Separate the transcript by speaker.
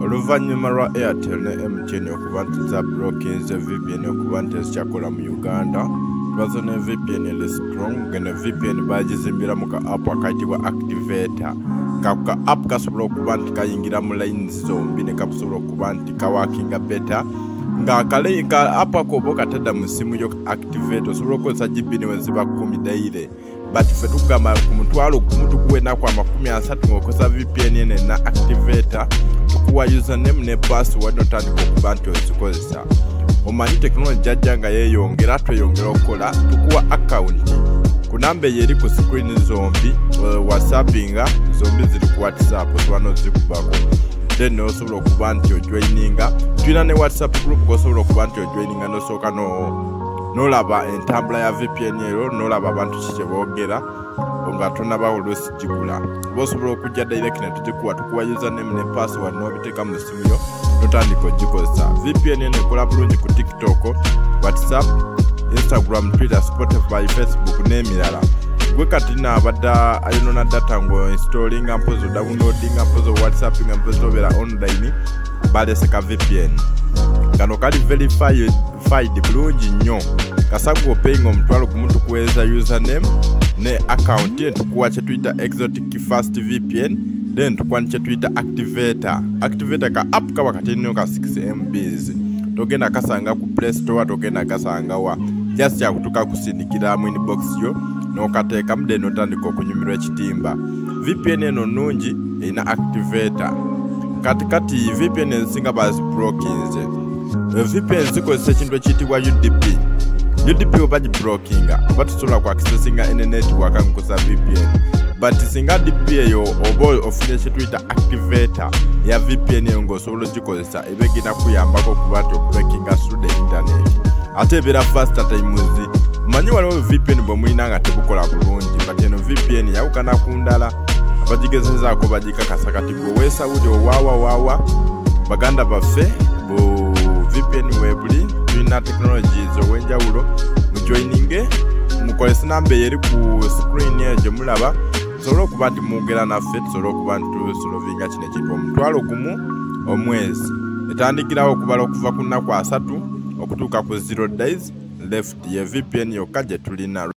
Speaker 1: Oluvannyuma lwa Airtel ne MTN okuba nti zablockinze VPN okuba nti ezikyakola mu Uganda, tubaze ne VPN eri strong. Ngeno VPN bagizimbira mu ka app akayitibwa Activator. Ka app kasobola okuba nti kayingira mu lines zombi ne kasobola okuba nti kaworkinga better. Nga ka app ako oba okatadda mu ssimu yo Activator, osobola okukozesa GB ne we ziba 10 daily. But ffe tugamba ku 10,000 tukuwa ennaku 30 ng'okozesa VPN eno na Activator, tukuwa username ne password n'otandika okuba nti ozikozesa. Omanyi tekinologi ajja nga yeeyongera, tweyongera okukola. Tukuwa account ku namba eyo eri ku screen zombi, whatsappinga zombi ziri ku WhatsApp, osobola n'ozikubako, then n'osobola okuba nti ojoininga. Tulina ne WhatsApp group k'osobola okuba nti ojoininga, n'osooka n'olaba entambula ya VPN ero, n'olaba abantu ki kye boogera nga tonaba oluusi gigula. Oba osobola okujja direct ne tugikuwa, tukuwa username ne password n'obiteeka mu ssimu yo n'otandika ogikozesa. VPN eno ekola bulungi ku TikTok, WhatsApp, Instagram, Twitter, Spotify, Facebook n'emirala. Gwe kati naabadde ayonona data ng'oinstallinga mpozi, odownloadinga mpozi, whatsappinga mpozi, obeera online, balese ka VPN kano kali verified bulungi nnyo. Kasita opayinga 10,000, tukuweereza username ne account, tukuwa kye tuyita exotic fast VPN, then tukuwa ne kye tuyita Activator. Activator ka app kaba katini ka 6 MBs, togenda kasanga ku Play Store, togenda kasanga wa, just kyakutuka kusindikira mu inbox yo n'okateekamu, then otandika okunyumirwa ekitimba. VPN eno nnungi, erina Activator. Kati kati VPN ezisinga baziblockinze. VPN zikozesa ekintu ekiyitibwa UDP. UDP oba giblockinga, oba tusobola ku accessinga ene network ng'okozesa VPN. But singa DP eyo oba ofunye kyetuyita Activator ya VPN eyo ng'osobola ogikozesa, eba egenda kuyambako okuba nti obreakinga through the internet, ate ebeera faster times. Manyi waliwo VPN bwe mulina nga tebukola bulungi, but eno VPN yawukana ku ndala, abagigezezaako bagikakasa. Kati gwe oweesawudi owaawa waawa baganda baffe, bu VPN weebuli, tulina technologies ow'enjawulo. Mujoininge, mukozese namba eyo eri ku screen eyo gye mulaba, tusobole okuba nti mwogera naffe, tusobole okuba nti tusolvinga kino ekintu. 10,000 omwezi, etandikirawo okubala okuva ku nnaku 30 okutuuka ku 0 days left. Ye VPN yokka gye tulina.